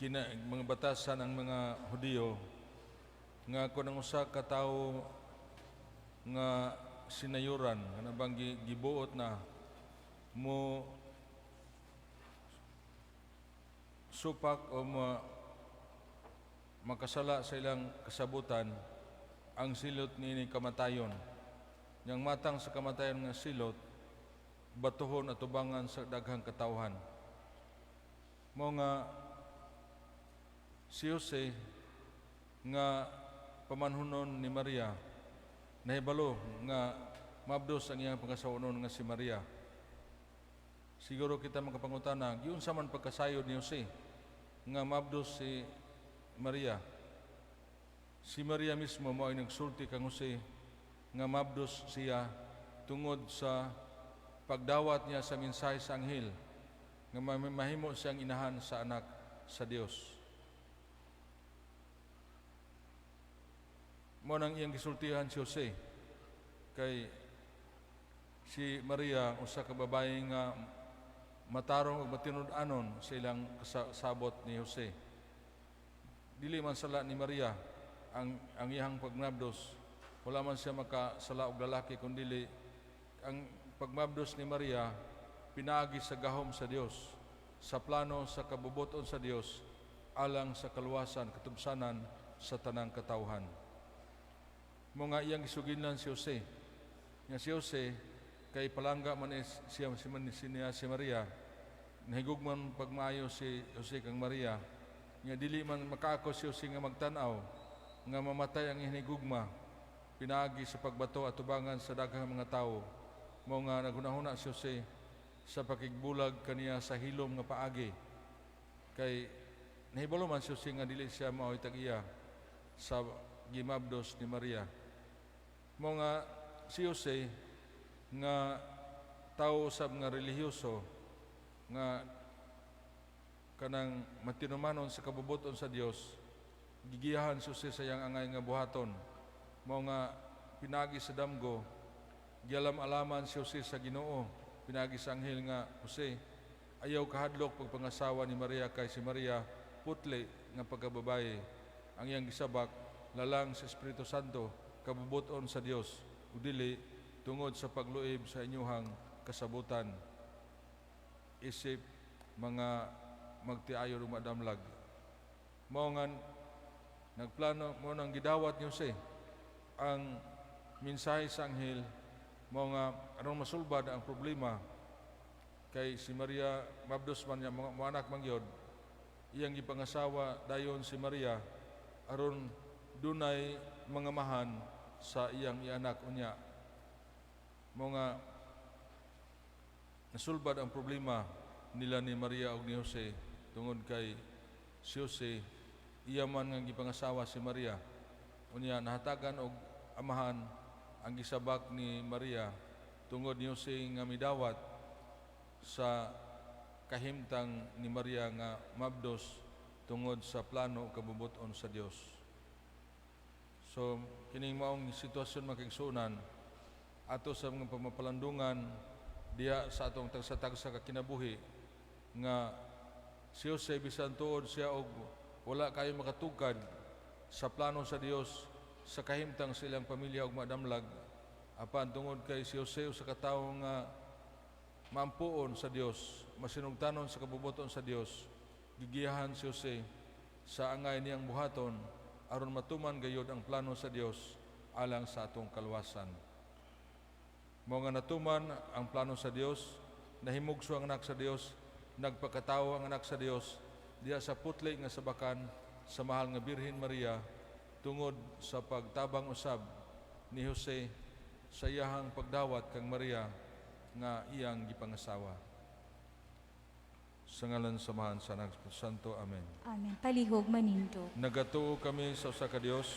Kina mga batasan ang mga Hudiyo nga kung ang usa ka tawo nga sinayuran, kana bang gibuot na mo supak o makasala sa ilang kasabutan, ang silot niini kamatayon. Yang matang sa kamatayon nga silot, batuhon at tubangan sa daghang katawhan. Mao nga si Jose nga pamanhunon ni Maria nahibalo nga mabdos ang iyang pangasawanon nga si Maria. Siguro kita makapangutana, giunsa man pagkasayod ni Jose nga mabdos si Maria? Si Maria mismo mao ay nagsulti kang Jose nga mabdos siya tungod sa pagdawat niya sa mensahe sa anghel nga mahimo siyang inahan sa anak sa Dios. Mao nang iyang gisultihan si Jose kay si Maria usa ka babae nga matarong ug matinud-anon sa ilang kasabot ni Jose. Dili man sala ni Maria ang iyang pagnabdos. Wala man siya makasala og lalaki, kun dili ang pagmabdos ni Maria pinaagi sa gahom sa Dios, sa plano sa kabubuton sa Dios alang sa kaluwasan, katubsanan sa tanang katawhan. Mao nga iyang gisuginlan si Jose. Nga si Jose kay palangga man is siya si, man, si, niya si Maria. Nahigugman pagmaayo si Jose kang Maria. Nga dili man makaako si Jose nga magtan-aw nga mamatay ang hinigugma pinaagi sa pagbato at tubangan sa daghang mga tawo. Mao nga naghunahuna si Jose sa pakigbulag kaniya sa hilom nga paagi. Kay nahibalo man si Jose nga dili siya mao'y tag-iya sa gimabdos ni Maria. Mao nga si Jose nga tawo sab nga relihiyoso nga kanang matinumanon sa kabubuton sa Dios, gigiyahan si Jose sa iyang angay nga buhaton. Mao nga pinagi sa damgo, gialam-alaman si Jose sa Ginoo pinagi sa anghel nga, "Jose, ayaw kahadlok pagpangasawa ni Maria kay si Maria putli nga pagkababaye. Ang iyang gisabak lalang sa Espiritu Santo, kabubuton sa Dios, ug dili tungod sa pagluib sa inyuhang kasabutan." Isip mga magtiayon ug madamlag. Mao nga nagplano mo nang gidawat ni Jose ang mensahe sa anghel. Mao nga aron masulbad ang problema kay si Maria mabdos man niya, mga anak man gyud, iyang gipangasawa dayon si Maria aron dunay mga mahan sa iyang ianak unya. Mao nga nasulbad ang problema nila ni Maria ug ni Jose tungod kay si Jose iya man nga gipangasawa si Maria. Unya nahatagan og amahan ang gisabak ni Maria tungod ni Jose nga midawat sa kahimtang ni Maria nga mabdos tungod sa plano ug kabubuton sa Dios. So kining maong sitwasyon, mga kaigsuonan, ato sa mga pamapalandungan diha sa atong tagsa-tagsa ka kinabuhi nga si Jose, bisan tuod siya og wala kayo makatugkad sa plano sa Dios sa kahimtang sa ilang pamilya ug madamlag, apan tungod kay si Jose usa ka tawo nga maampuon sa Dios, masinugtanon sa kabubuton sa Dios, gigiyahan si Jose sa angay niyang buhaton aron matuman gayod ang plano sa Dios alang sa atong kaluwasan. Mao nga natuman ang plano sa Dios, nahimugso ang anak sa Dios, nagpakatawo ang anak sa Dios diha sa putli nga sabakan sa mahal nga Birhen Maria tungod sa pagtabang usab ni Jose sa iyahang pagdawat kang Maria nga iyang gipangasawa. Sa ngalan sa Amahan, sa Anak, sa Santo. Amen. Amen. Palihog manindog. Nagatuo kami sa usa ka Dios.